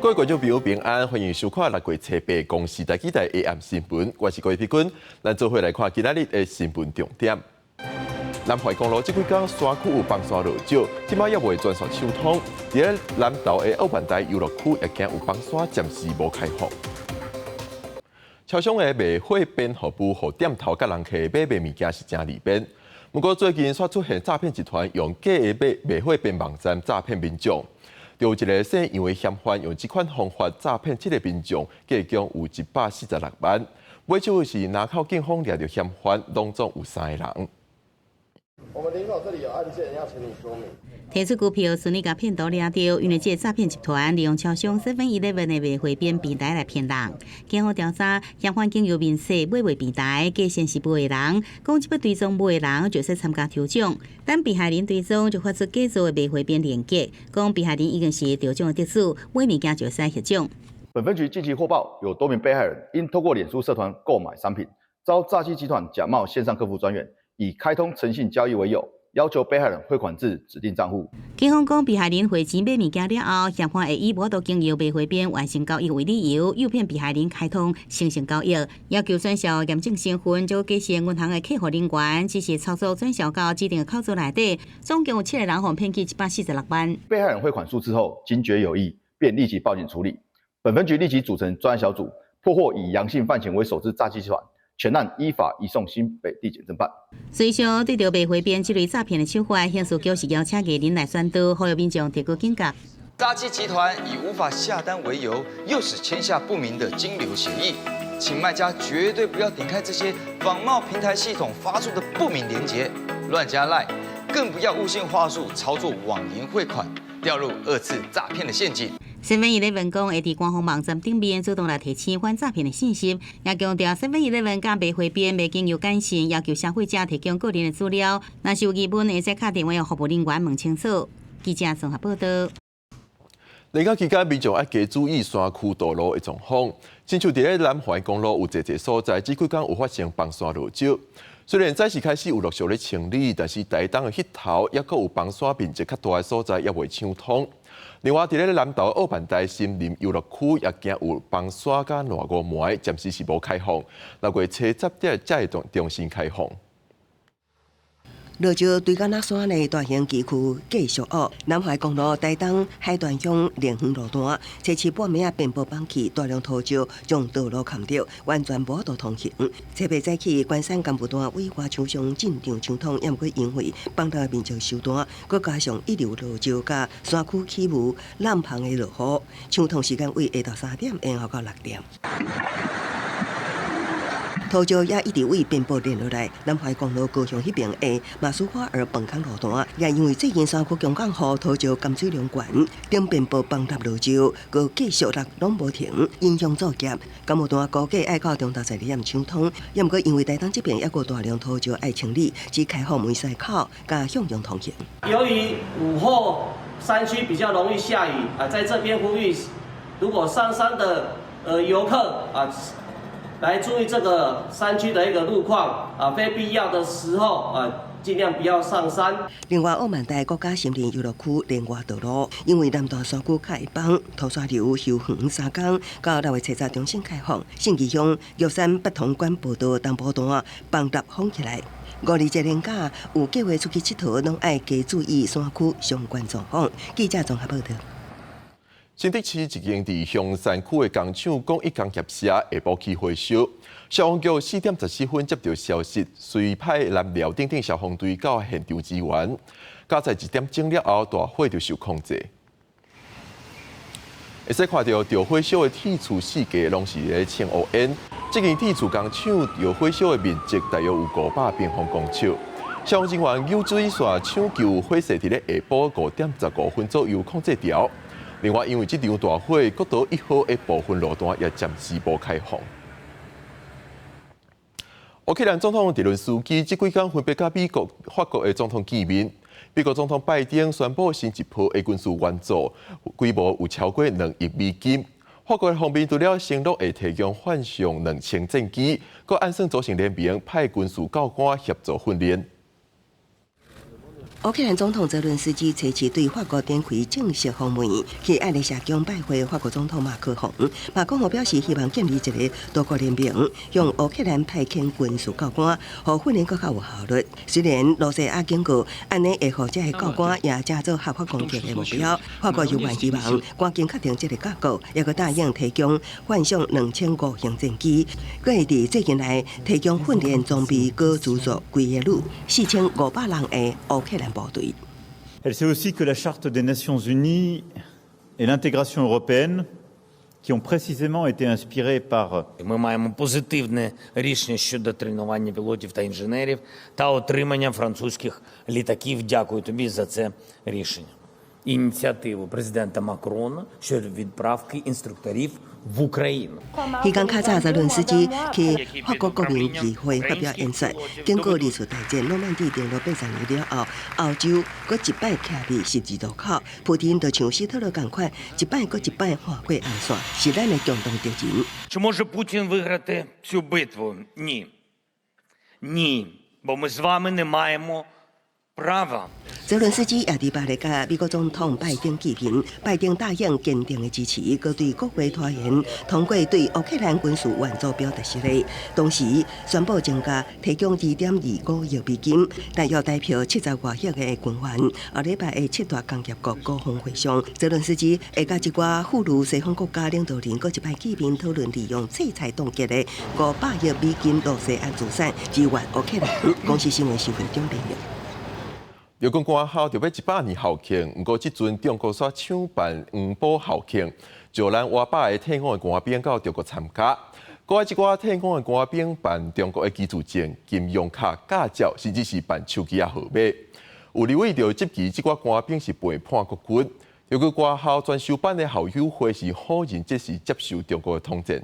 各位觀眾朋友平安，歡迎收看六月初八公視台語台 AM 新聞，我是郭皮君，咱做伙來看今仔日的新聞重點。南環公路這幾工山區有崩山落石，這擺猶未全線暢通。佇咧南投的奧萬大遊樂區也驚有崩山，暫時無開放。超商的賣貨編服務，予店頭佮人客買賣物件是誠利便。不過最近煞出現詐騙集團用假的買賣貨編網站詐騙民眾。就有一个姓楊的嫌犯用這款方法詐騙七个民眾，計共有146萬。尾手是林口警方掠著嫌犯，攏總有三个人。我們林口這裡有案件，要請你說明。提出支票，順利共騙徒掠著，因為這个詐騙集團利用超商 Seven Eleven 的賣貨編平台來騙人。警方調查，嫌犯經由面冊買賣平台，假稱是買的人，講這筆追蹤買的人就是參加抽獎，等被害人追蹤就發出假造的賣貨編連結，講被害人已經是得獎的得主，買物件就會使獲獎。本分局近期獲報，有多名被害人因透過臉書社團購買商品，遭詐欺集團假冒線上客服專員，以開通誠信交易為由，要求被害人匯款至指定賬戶。警方講，被害人匯錢買物件了後，嫌犯會以無法度經由賣貨編完成交易為理由，誘騙被害人開通誠信交易，要求轉銷驗證身份，就假設銀行的客戶人員，只是操作轉銷到指定的口座內底，總共有七个人予騙去146萬。被害人匯款數次後，驚覺有異，便立即報警處理。本分局立即組成專案小組，破獲以楊姓犯嫌為首之詐欺集團。全案依法移送新北地檢偵辦。隨後對著賣貨編這類詐騙的手法，刑事局是邀請藝人來宣導，呼籲民眾提高警覺。詐欺集團以無法下單為由，誘使簽下不明的金流協議，請賣家絕對不要點開這些仿冒平台系統發出的不明連結，亂加 LINE，更不要誤信話術操作網銀匯款，掉入二次詐騙的陷阱。 Seven Eleven 講會佇官方網站頂面主動來提醒反詐騙的信息，也強調 Seven Eleven 佮賣貨編袂經由簡訊要求消費者提供個人的資料，若是有疑問，會使敲電話予服務人員問清楚。記者綜合報道。連假期間，民眾愛加注意山區道路的狀況。親像佇咧南環公路有濟濟所在，這幾工有發生崩山落石。雖然早時開始有陸續咧清理，但是台東的彼頭猶閣有崩山面積較大的所在，猶未搶通。另外，佇咧南投奧萬大森林遊樂區也驚有崩山佮爛霧霾，暫時是無開放。六月初十才會重新開放。落石堆甲若山的大型崎嶇繼續惡，南環公路台東海段鄉蓮園路段，初七半暝仔邊坡崩去，大量土石將道路崁著，完全無法度通行。初八早起，關山幹部段委外廠商進場搶通，猶毋過因為崩落面積傷大，閣加上一流落石佮山區起霧、南旁的落雨，搶通時間為下晝3點延後到6點。土石也一直為邊坡連落來，南環公路高雄彼邊的馬蘇花爾崩坑路段，也因為最近山區強降雨，土石含水量懸，頂邊坡崩塌落石，閣繼續落攏無停，影響作業。幹部段估計愛到中晝12點搶通，猶毋過因為台東這邊猶閣大量土石愛清理，只開放梅西口佮向陽通行。由於午後山區比較容易下雨啊，在這邊呼籲，如果上山的遊客啊，來注意這個山區的一個路況啊，非必要的時候啊，盡量不要上山。另外，奧萬大國家森林遊樂區連外道路，因為南大山區較會崩，土石流休園3工，到六月初十重新開放。信義鄉玉山八通關步道東部段崩塌封起來。五二節連假有計劃出去𨑨迌，攏愛加注意山區相關狀況。記者綜合報道。新竹市一間佇香山區的工廠，講一工業社下晡起火燒，消防局4點14分接到消息，隨派南寮等等消防隊到現場支援。加在1點鐘了後，大火就受控制。會使看著著火燒的鐵厝四界攏是咧青烏煙。這間鐵厝工廠著火燒的面積大約有500平方公尺。消防人員用水線搶救火勢，佇咧下晡5點15分左右控制牢。另外，因為這場大火，國道1號的部分路段也暫時無開放。烏克蘭總統澤倫斯基這幾工分別佮美國、法國的總統見面。美國總統拜登宣布新一波的軍事援助，規模有超過2億美金。法國方面除了承諾會提供幻象2000戰機，閣按算組成聯盟派軍事教官協助訓練。烏克蘭總統澤倫斯基初七對法國展開正式訪問，去愛麗舍宮拜會法國總統馬克宏。馬克宏表示希望建立一個多國聯盟，向烏克蘭派遣軍事教官，予訓練閣較有效率。雖然羅西亞警告，按呢會予這个教官也成做合法攻擊的目標。法國猶原希望趕緊確定這個結果，抑閣答應提供幻象2500型戰機，閣會佇最近來提供訓練裝備，閣資助幾个旅4500人的烏克蘭部隊。 Elle sait aussi que la Charte des Nations Unies et l'intégration européenne, qui ont précisément été inspirées par Ми маємо позитивне рішення щодо тренування пілотів та інженерів та отримання французьких літаків. Дякую тобі за це рішення. Ініціативу президента Макрона щодо відправки інструкторів в Україну. 彼工較早澤倫斯基去法國國民議會發表演說，經過二次大戰諾曼底登陸80年了後，歐洲閣一擺徛佇十字路口，普丁就像希特勒仝款，一擺閣一擺橫過紅線，是咱的共同敵人。 Чи може Путін виграти цю битву? Ні. Ні. Бо ми з вами не маємо права. 澤倫斯基也佇巴黎佮美國總統拜登見面，拜登答應堅定的支持，閣對國會拖延通過對烏克蘭軍事援助表達失禮。同時宣布增加提供2.25億美金，大約台票70外億的軍援。後禮拜的七大工業國高峰會上，澤倫斯基會佮一寡富裕西方國家領導人閣一擺見面討論利用制裁凍結的500億美金羅西亞資產支援烏克蘭。公視新聞新聞中編譯。陸軍官校就欲100年校慶，毋過這陣中國煞搶辦黃埔校慶，招咱外百个退伍的官兵到中國參加。閣愛這寡退伍的官兵辦中國的居住證、金融卡、駕照，甚至是辦手機仔號碼。有立委就質疑這寡官兵是背叛國軍。陸軍官校專修班的校友會是否認這是接受中國的統戰。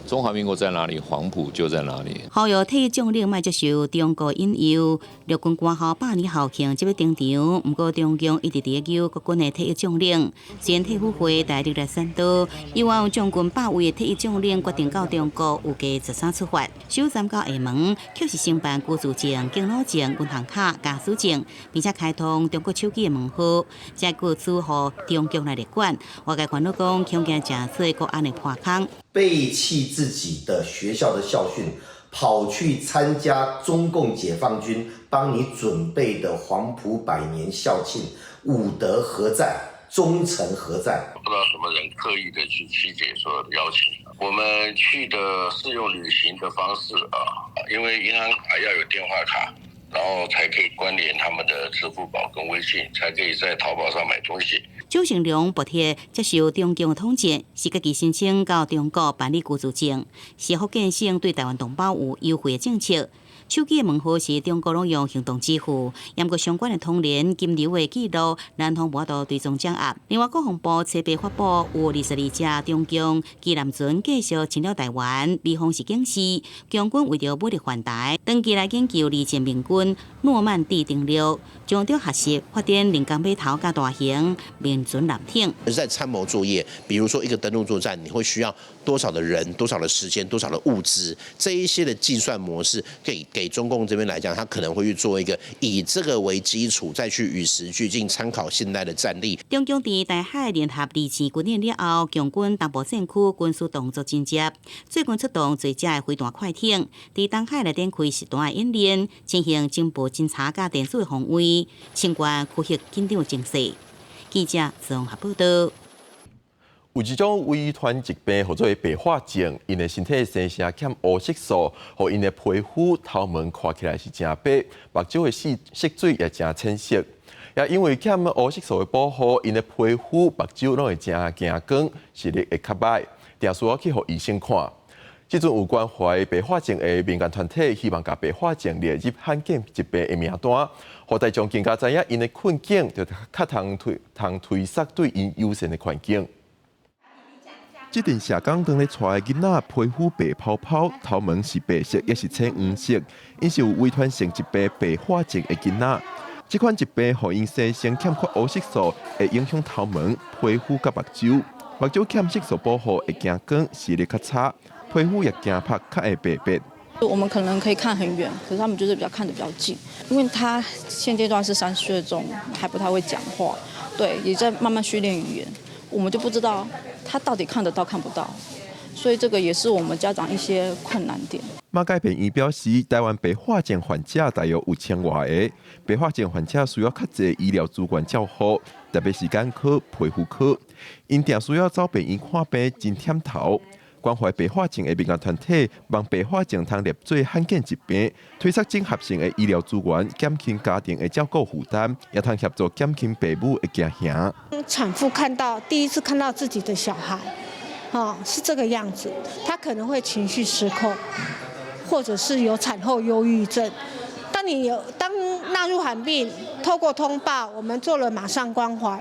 中華民國在哪裡，黃埔就在哪裡。呼籲退役將領莫接受中國引誘，陸軍官校百年校慶這欲登場，毋過中共一直佇咧誘國軍的退役將領，雖然退輔會大力來宣導，猶原有將近100位的退役將領決定到中國有計十三出發，首站到廈門，卻是先辦居住證、敬老證、銀行卡、駕駛證，並且開通中國手機的門號，這個資予中共來列管。外界煩惱講，恐驚成做國安的破空。背棄自己的學校的校訓，跑去參加中共解放軍幫你準備的黃埔百年校慶，武德何在？忠誠何在？不知道什麼人刻意的去曲解說邀請我們去的是用旅行的方式啊，因為銀行卡要有電話卡，然後才可以關聯他們的支付寶跟微信，才可以在淘寶上買東西。周成良駁斥接受中共統戰，是家己申請到中國辦理居住證，是福建省對台灣同胞有優惠的政策。手機的門號是中國攏用行動支付，毋過相關的通聯金流的記錄，咱攏無法度追蹤掌握。另外，國防部初八發布有22隻中共機艦船繼續侵擾台灣，美方是警示，共軍為著武力犯台，長期來研究二戰盟軍諾曼底登陸，將著學習發展人工碼頭佮大型民船艦艇。是在參謀作業，比如說一個登陸作戰，你會需要多少的人、多少的時間、多少的物資，這一些的計算模式，給中共這邊來講，他可能會去做一個以這個為基礎，再去與時俱進，參考現代的戰力。中共佇台海聯合二戰軍演了後，共軍東部戰區軍事動作緊接，最近出動濟隻的飛彈快艇，佇東海來展開實彈的演練，進行情報偵查佮電子的防衛，相關區域緊張情勢。記者綜合報道。有一種遺傳疾病，號做白化症，𪜶的身體生成欠烏色素，予𪜶的皮膚頭毛看起來是誠白，目睭的色水也誠淺色。也因為欠烏色素的保護，𪜶的皮膚目睭攏會誠驚光，視力會較䆀，定需要去予醫生看。這陣有關懷白化症的民間團體，希望共白化症列入罕見疾病的名單，予大眾更加知影𪜶的困境，就較通推捒對𪜶友善的環境。這陣社工當咧帶的囡仔，皮膚白泡泡，頭毛是白色，抑是淺黃色，𪜶是有遺傳性疾病白化症的囡仔。這款疾病予𪜶生成欠缺烏色素，會影響頭毛、皮膚佮目睭。目睭欠色素保護會驚光，視力較差，皮膚也驚曝，較會白變。我們可能可以看很遠，可是他們就是比較看得比較近，因為他現階段是3歲中，還不太會講話，對，也在慢慢訓練語言，我們就不知道他到底看得到看不到，所以這個也是我們家長一些困難點。馬偕病院表示，台灣白化症患者大約有千外个，白化症患者需要較濟醫療資源照護，特別是眼科、皮膚科，𪜶定需要走病院看病，真忝頭。關懷白化症的民間團體，望白化症通列做罕見疾病，推出整合性的醫療資源，減輕家庭的照顧負擔，也通協助減輕爸母的驚嚇。產婦看到第一次看到自己的小孩，哦，是這個樣子，他可能會情緒失控，或者是有產後憂鬱症。當你有當納入罕病，透過通報，我們做了馬上關懷，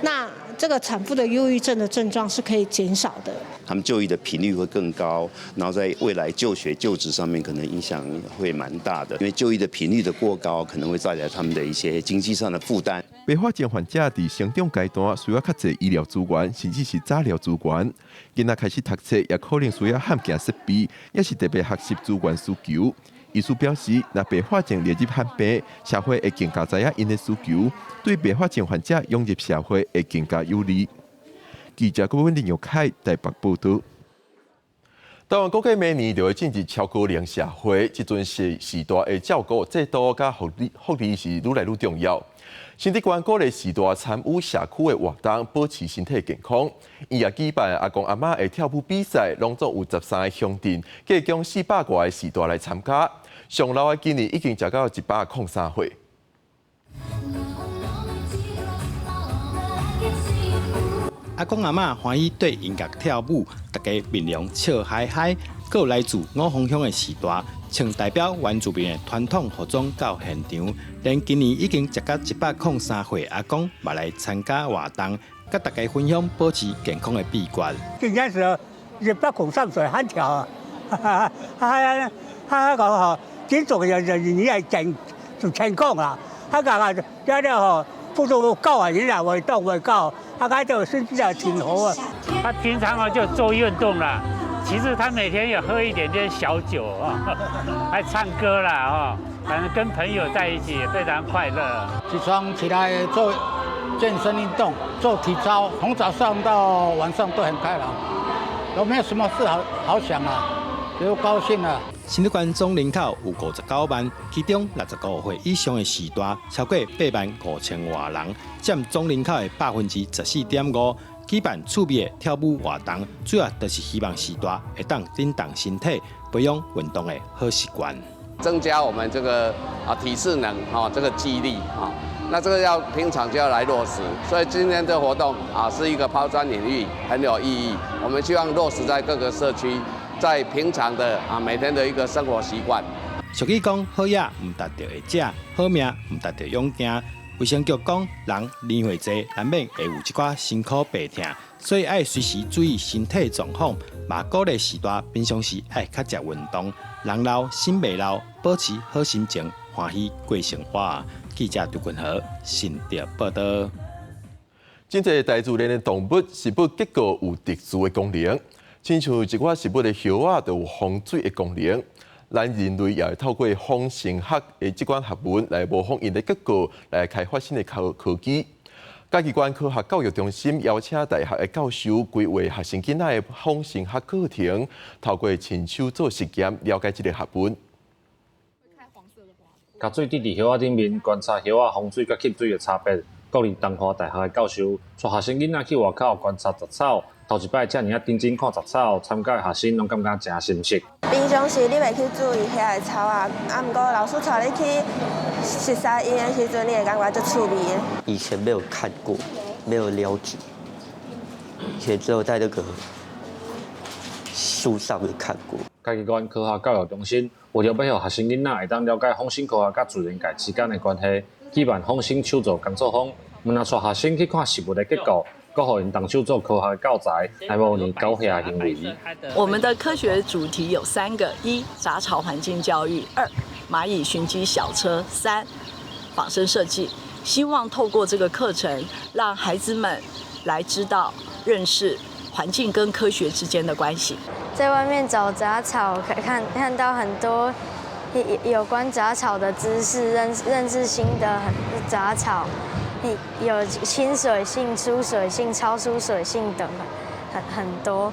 那這個產婦的憂鬱症的症狀是可以減少的。他們就醫的頻率會更高，然後在未來就學就職上面可能影響會蠻大的，因為就醫的頻率的過高，可能會帶來他們的一些經濟上的負擔。白化症患者佇成長階段需要較濟醫療資源，甚至是早療資源。囡仔開始讀冊，也可能需要罕見設備，也是特別學習資源需求。醫師表示，若白化症列入罕病，社會會更加知影𪜶的需求，對白化症患者融入社會會更加有利。記者郭文林玉凱台北報導。台灣估計明年就會進入超高齡社會，這陣時序大的照顧制度佮福利是愈來愈重要。新竹縣鼓勵序大參與社區的活動，保持身體健康。伊也舉辦阿公阿嬤的跳舞比賽，攏總有13個鄉鎮，計共400外个序大來參加。上老的今年已經食到103歲。阿公阿嬤歡喜對音樂跳舞，大家面容笑嗨嗨。閣有來自五峰鄉的序大，穿代表原住民的傳統服裝到現場，連今年已經食到103歲阿公嘛來參加活動，佮大家分享保持健康的秘訣。今年是103歲，很跳啊！哈哈哈！哈吼，真重要就是你愛健就健康啦。啊個啊，這了吼，不如狗啊，你也會動會狗，啊個就身體也挺好啊。他平常啊就做運動啦，其實他每天也喝一點點小酒啊，還唱歌啦哦，反正跟朋友在一起也非常快樂。起床起來做健身運動，做體操，從早上到晚上都很開朗，都沒有什麼事好好想啊，就高興啊。新竹縣總人口有59萬，其中65歲以上的序大超過8萬5千外人，佔總人口的14.5%。舉辦趣味的跳舞活動，主要就是希望序大會當振動身體，培養運動的好習慣，增加我們這個啊體適能哈，這個肌力啊，那這個要平常就要來落實，所以今天這個活動啊是一個拋磚引玉，很有意義。我們希望落實在各個社區。在平常的啊，每天的一個生活習慣。俗語講，好野毋值著會食，好命毋值著勇行。衛生局講，人年歲濟，難免會有一寡辛苦病痛，所以愛隨時注意身體狀況。嘛鼓勵序大平常時愛較濟運動，人老心袂老，保持好心情，歡喜過生活。記者杜君和新竹報導。真濟大自然的動物食物結構有特殊的功能。親像一寡植物的葉仔，就有防水的功能。咱人類也會透過仿生學的這款學問來模仿𪜶的結構，來開發新的科技。嘉義縣科學教育中心邀請大學的教授規劃學生囡仔的仿生學課程，透過親手做實驗，了解這個學問。共水滴佇葉仔頂面，觀察葉仔防水佮吸水的差別。國立東華大學的教授帶學生囡仔去外口觀察雜草。頭一擺遮爾仔認真看雜草，參加的學生攏感覺誠新鮮。平常時你袂去注意遐个草仔，啊，毋過老師帶你去熟悉𪜶的時陣，你會感覺足趣味的。以前沒有看過，沒有了解，以前只有在那個書上面看過。嘉義縣科學教育中心為著欲予學生囡仔會當了解仿生科學佮自然界之間的關係，舉辦仿生手作工作坊，毋但帶學生去看食物的結構。閣予𪜶動手做科學教材，來模擬狗遐行為。我們的科學主題有三個：一、雜草環境教育；二、螞蟻尋跡小車；三、仿生設計。希望透過這個課程，讓孩子們來知道、認識環境跟科學之間的關係。在外面找雜草，看看到很多有關雜草的知識，認識新的雜草，有親水性、疏水性、超疏水性等，很多。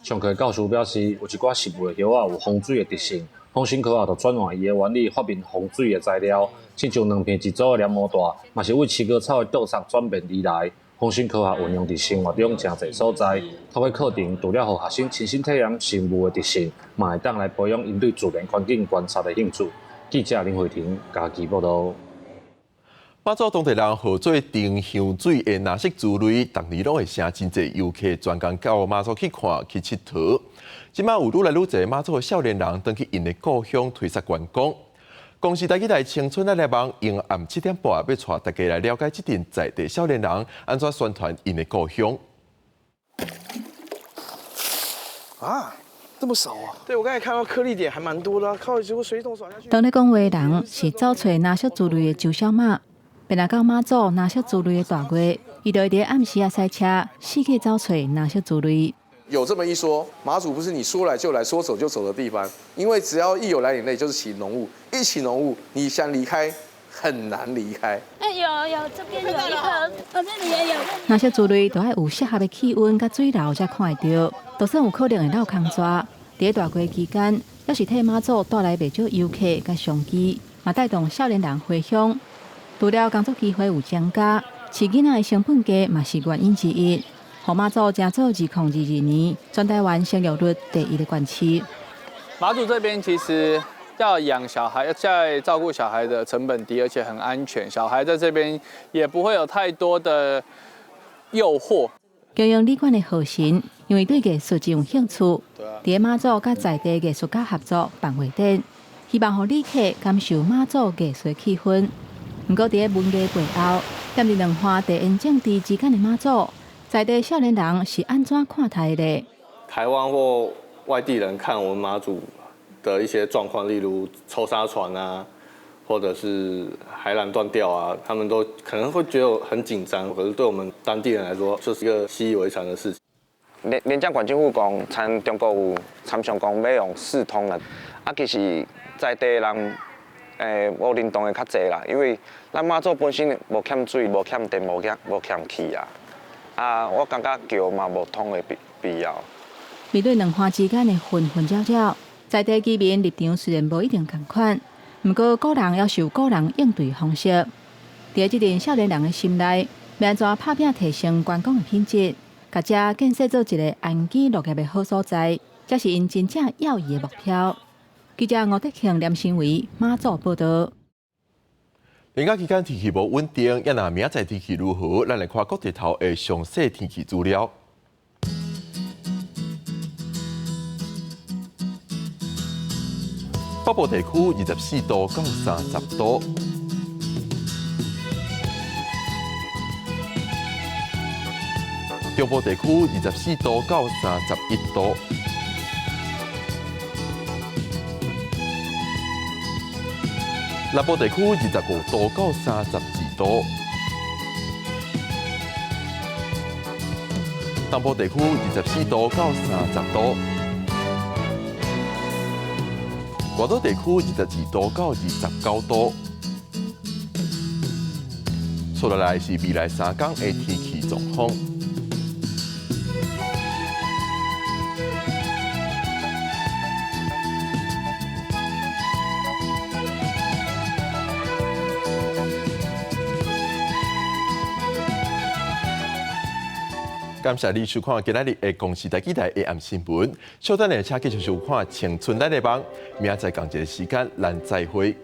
上課教授表示，有一寡植物的葉仔有防水的特性，仿生科學就轉換伊的原理，發明防水的材料。親像兩片一組的黏膜帶，嘛是為飼割草的倒插轉變而來。仿生科學運用佇生活中誠濟所在，透過課程，除了予學生親身體驗生物的特性，嘛會當來培養𪜶對自然環境觀察的興趣。記者林慧婷嘉義報導。馬祖當地人號做丁香水的藍色珠類，逐年攏會吸引真濟遊客專工到馬祖去看去𨑨迌。這擺有愈來愈濟馬祖的少年人轉去𪜶的故鄉推捒觀光。公視台語台青春咱來網，用暗7點半欲帶大家來了解這陣在地少年人按怎宣傳𪜶的故鄉。啊，這麼少啊？對，我剛才看到顆粒點還蠻多的，啊，靠，如果水桶掃下去。當咧講話的人是走揣藍色珠類的周小馬，便來到馬祖藍色珠類的大月，伊就會佇暗時啊駛車四處走揣藍色珠類。有這麼一說，馬祖不是你說來就來、說走就走的地方，因為只要一有藍眼淚，就是起濃霧，一起濃霧，你想離開很難離開。欸，有，這邊有一顆，我這裡也有。藍色珠類都愛有適合的氣溫佮水流才看會著，就算有可能會落空逝。佇大月期間，猶是替馬祖帶來袂少遊客佮商機，嘛帶動少年人回鄉。除了工作機會有增加，飼囡仔的成本低嘛是原因之一。予馬祖成做2022年全台灣生育率第一的縣市。馬祖這邊其實要養小孩、要在照顧小孩的成本低，而且很安全，小孩在這邊也不會有太多的誘惑。經營旅館的何神，因為對藝術真有興趣，佇馬祖佮在地藝術家合作辦畫展，希望予旅客感受馬祖藝術氣氛。毋過佇文藝背後，踮佇兩岸地緣政治之間的馬祖，在地少年人是按怎看待的？台灣或外地人看我們馬祖的一些狀況，例如抽沙船啊，或者是海纜斷掉啊，他們都可能會覺得很緊張。可是對我們當地人來說，就是一個習以為常的事情。連江縣政府講，參中國有參像講欲用四通啦，啊，其實在地人無認同的較濟啦，因為咱馬祖本身無欠水、無欠電、無欠氣啊。啊，我感覺橋嘛無通的必要。面對兩岸之間的紛紛擾擾，在地居民立場雖然無一定仝款，毋過個人猶是有個人應對方式。佇這陣少年人的心內，欲按怎拍拚提升觀光的品質，共遮建設做一個安居樂業的好所在，才是𪜶真正要的目標。記者吳德慶、連新偉馬祖報導。連假期間天氣無穩定，也若明仔載天氣如何？咱來看各地頭的詳細天氣資料。北部地區24度到30度，中部地區24度到31度。南部地區25度到32度，東部地區24度到30度，外島地區22度到29度。接落來是未來3天的天氣狀況。感謝你收看今仔日的公視台語台 AM 新聞。稍等下，請繼續收看《青春咱的網》。明仔載仝一个時間，咱再會。